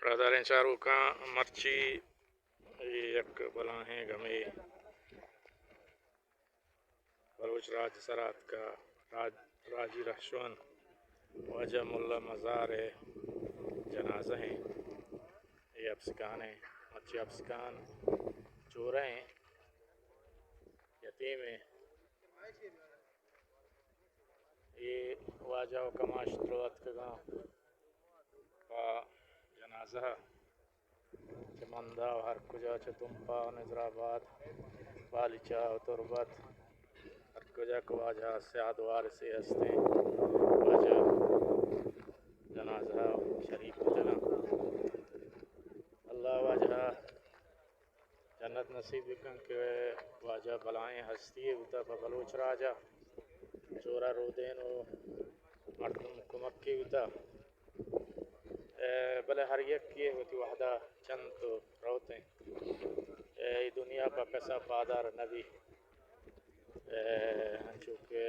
برادریں چاروکاں، مرچی اے یک بلاہیں گمے بلوچ راج سرا اتکا۔ راج، راجی رہشون واجہ ملا مزار ءِ جنازہ ایں۔ اے اپسکان ایں، مرچی اپسکان چورہ ایں، یتیم ایں۔ اے واجہ و کماش درو اتکگاں پہ جنازہ، چہ مندا و ہر کجا، چہ تمپا و نظرآباد، بالیچہ و تربت، ہر کجا کہ واجہ سیاد وارثے ہستیں، واجہ جنازہ شریک بوتگاں۔ اللہ واجہ جنت نصیب بکن کہ واجہ بلاہیں ہستی یے بوتا پہ بلوچ راجا، چورا رودین و مردم کمکی بوتا۔ اے، بلے ہر یکے وتی وہدا چنت و روتیں۔ اے، اے دنیا پہ کسا پادار نبی۔ اے، انچو کہ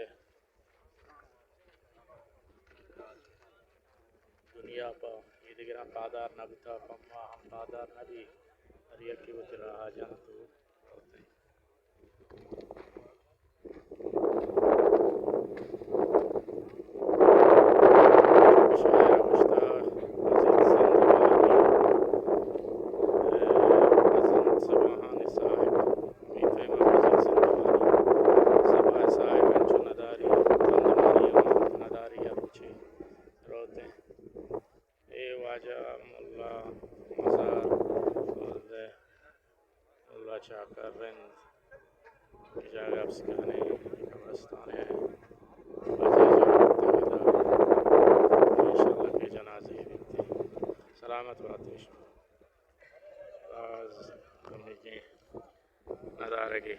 دنیا پہ ایدگراں پادار نہ بوتا، پہ ما ہم پادار نہ بی۔ ہر یکے وتی راہ ءَ جنت و روت انت۔ چونکہ شاعر ءَ گوشتہ، عزیز زندگانی، اے، بزنت سباہانی ساہگ، میتیں ما بزنت زندگانی، سباہ ساہگ انچو نداری، زندگانی ہم نداری، ہر روچے روت انت۔ اے واجہ ملا مزار، ملا چاکر رند، اے جاگہ اپسکان ایں، قبرستان ایں، واجہ جاگہ انشاءاللہ کہ جنازہ بیت۔ سلامت بات شما۔ باز کمیگیں ندارگے۔